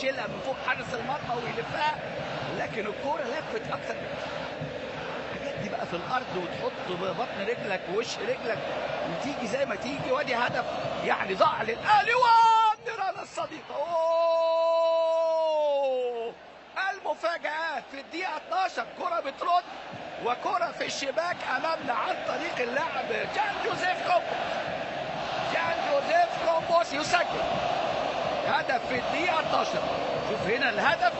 يشيلها من فوق حارس المرمى ويلفها، لكن الكورة لفت اكتر. الحاجات دي بقى في الارض وتحط بطن رجلك ووش رجلك وتيجي زي ما تيجي. وادي هدف يعني ضاع للاهلي والنيران الصديقة. اوه المفاجآت في الدقيقة 12، كره بترد وكره في الشباك امامنا عن طريق اللاعب جان جوزيف كومبوس. جان جوزيف كومبوس يسجل هدف في الدقيقة 12. شوف هنا الهدف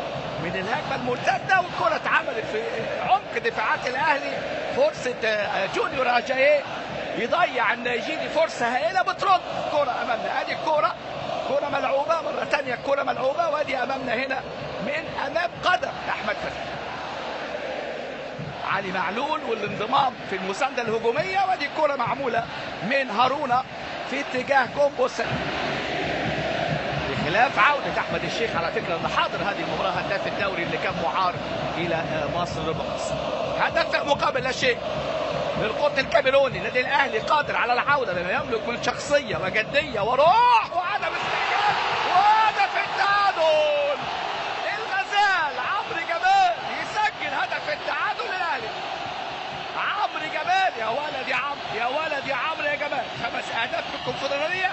من الهجمة المرتدة، والكره اتعملت في عمق دفاعات الاهلي. فرصة جونيور اجاييه يضيع النيجيري فرصة هائلة، بترد كره امامنا. ادي الكره، كره ملعوبه مرة ثانية، الكره ملعوبه وادي امامنا هنا من امام قدم احمد فتحي. علي معلول والانضمام في المساندة الهجومية، وادي الكره معمولة من هارونا في اتجاه كومبوس. بخلاف عودة أحمد الشيخ على فكرة اللي حاضر هذه المباراة، هداف الدوري اللي كان معار إلى مصر المقاصة. هدف مقابل لا شيء للقطن الكاميروني. النادي الأهلي قادر على العودة لما يملك من شخصية وجدية وروح وعدم استعجال. وهدف التعادل، الغزال عمرو جمال يسجل هدف التعادل للأهلي. عمرو جمال يا ولد يا عمرو، يا ولد يا عمرو يا جمال. 5 أهداف في الكونفدرالية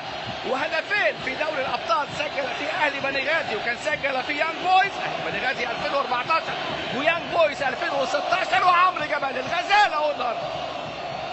وهدفين في دوري الابطال، سجل في اهلي بني غازي وكان سجل في يانج بويز، اهلي بني غازي 2014 ويانج بويز 2016. وعمرو جمال الغزال اهو النهارده،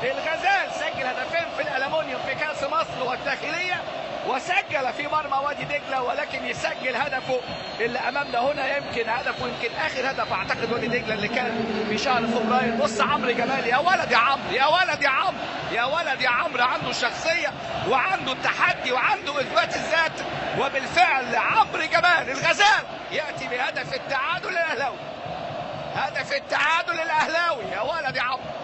الغزال سجل هدفين في الالومنيوم في كاس مصر والداخليه، وسجل في مرمى وادي دجله، ولكن يسجل هدفه اللي امامنا هنا، يمكن هدفه يمكن اخر هدف اعتقد وادي دجله اللي كان في شهر فبراير. بص عمرو جمال يا ولد يا عمرو، يا ولد يا عمرو، يا ولد يا عمرو، عنده شخصية وعنده التحدي وعنده اثبات الذات. وبالفعل عمرو جمال الغزال ياتي بهدف التعادل الاهلاوي، هدف التعادل الاهلاوي يا ولد يا عمرو.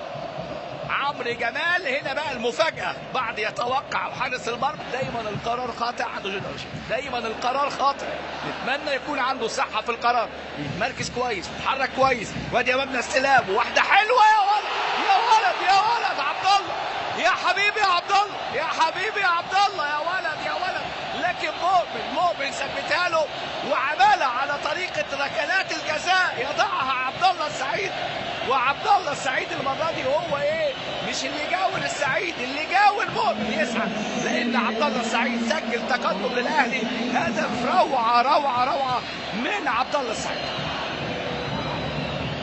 عمرو جمال هنا بقى المفاجأة، بعض يتوقع وحارس المرمى دايما القرار خاطئ عنده جونيور، دايما القرار خاطئ. نتمنى يكون عنده صحة في القرار، يتمركز كويس ويتحرك كويس. وادي امامنا استلام وواحدة حلوة يا ولد يا ولد يا ولد عبد الله، يا حبيبي يا عبد الله، يا حبيبي يا عبد الله، يا ولد يا ولد. لكن مؤمن ثبتها له وعملها على طريقة ركلات الجزاء يضعها عبد الله السعيد. وعبد الله السعيد المرة دي هو ايه؟ مش اللي يجاور السعيد، اللي يجاور مؤمن يسعد، لان عبد الله السعيد سجل تقدم للاهلي، هدف روعه روعه روعه من عبد الله السعيد.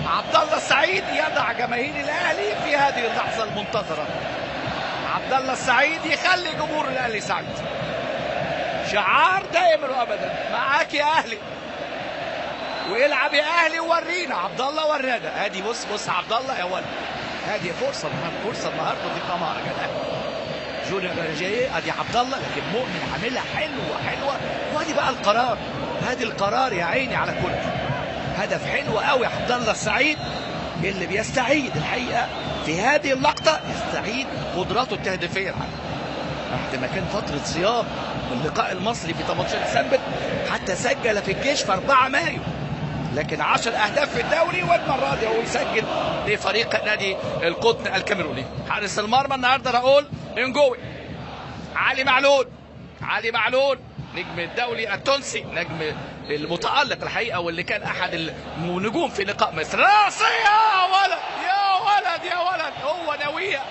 عبد الله السعيد يضع جماهير الاهلي في هذه اللحظة المنتظره. عبد الله السعيد يخلي جمهور الاهلي سعيد. شعار دائما وابدا معاك يا اهلي، ويلعب يا اهلي وورينا. عبد الله ورانا ادي، بص بص عبد الله يا ولد، هذه فرصة النهارده، فرصة النهارده دي مهرجان الاهلي. جونيور اجاييه ادي عبد الله، لكن مؤمن عاملها حلوة حلوة. وادي بقى القرار، هادي القرار يا عيني على كل هدف حلو قوي عبد الله السعيد اللي بيستعيد الحقيقة في هذه اللقطة، يستعيد قدراته التهديفيه الحقيقة بعد ما كان فترة صيام اللقاء المصري في 18 ديسمبر، حتى سجل في الجيش في 4 مايو، لكن 10 اهداف في الدوري، والمرة دي هو يسجل لفريق نادي القطن الكاميروني. حارس المرمى النهارده راؤول انجوي. علي معلول، علي معلول نجم الدولي التونسي، نجم المتالق الحقيقة واللي كان احد النجوم في لقاء مصر. راسية يا ولد يا ولد يا ولد، هو ناويها،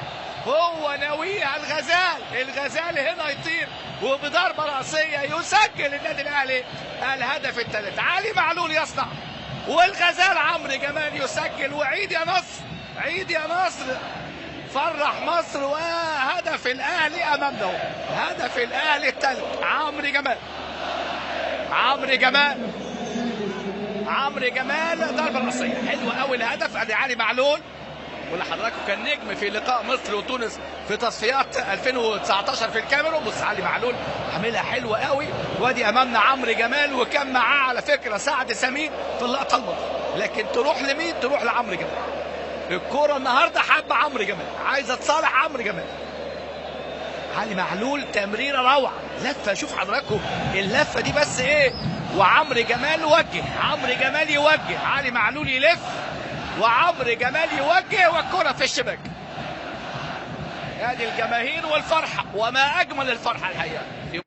هو ناويها الغزال، الغزال هنا يطير وبضربه راسية يسجل النادي الاهلي الهدف الثالث. علي معلول يصنع والغزال عمرو جمال يسجل. وعيد يا نصر، عيد يا نصر، فرح مصر. وهدف الاهلي امامنا، هدف الاهلي الثالث عمرو جمال، عمرو جمال، عمرو جمال ضربه راسية حلوة قوي الهدف. ادي علي معلول واللي حضراتكم كان نجم في لقاء مصر وتونس في تصفيات 2019 في الكاميرون. بص علي معلول عاملها حلوة قوي، وادي امامنا عمرو جمال، وكان معاه على فكرة سعد سمير في اللقطة الماضية، لكن تروح لمين؟ تروح لعمرو جمال. الكورة النهارده حابة عمرو جمال، عايزه تصالح عمرو جمال. علي معلول تمريره روعه، لفه، شوف حضراتكم اللفة دي بس ايه، وعمرو جمال وجه، عمرو جمال يوجه، علي معلول يلف وعمرو جمال يوجه، والكره في الشباك. ادي الجماهير والفرحه، وما اجمل الفرحة الحقيقة.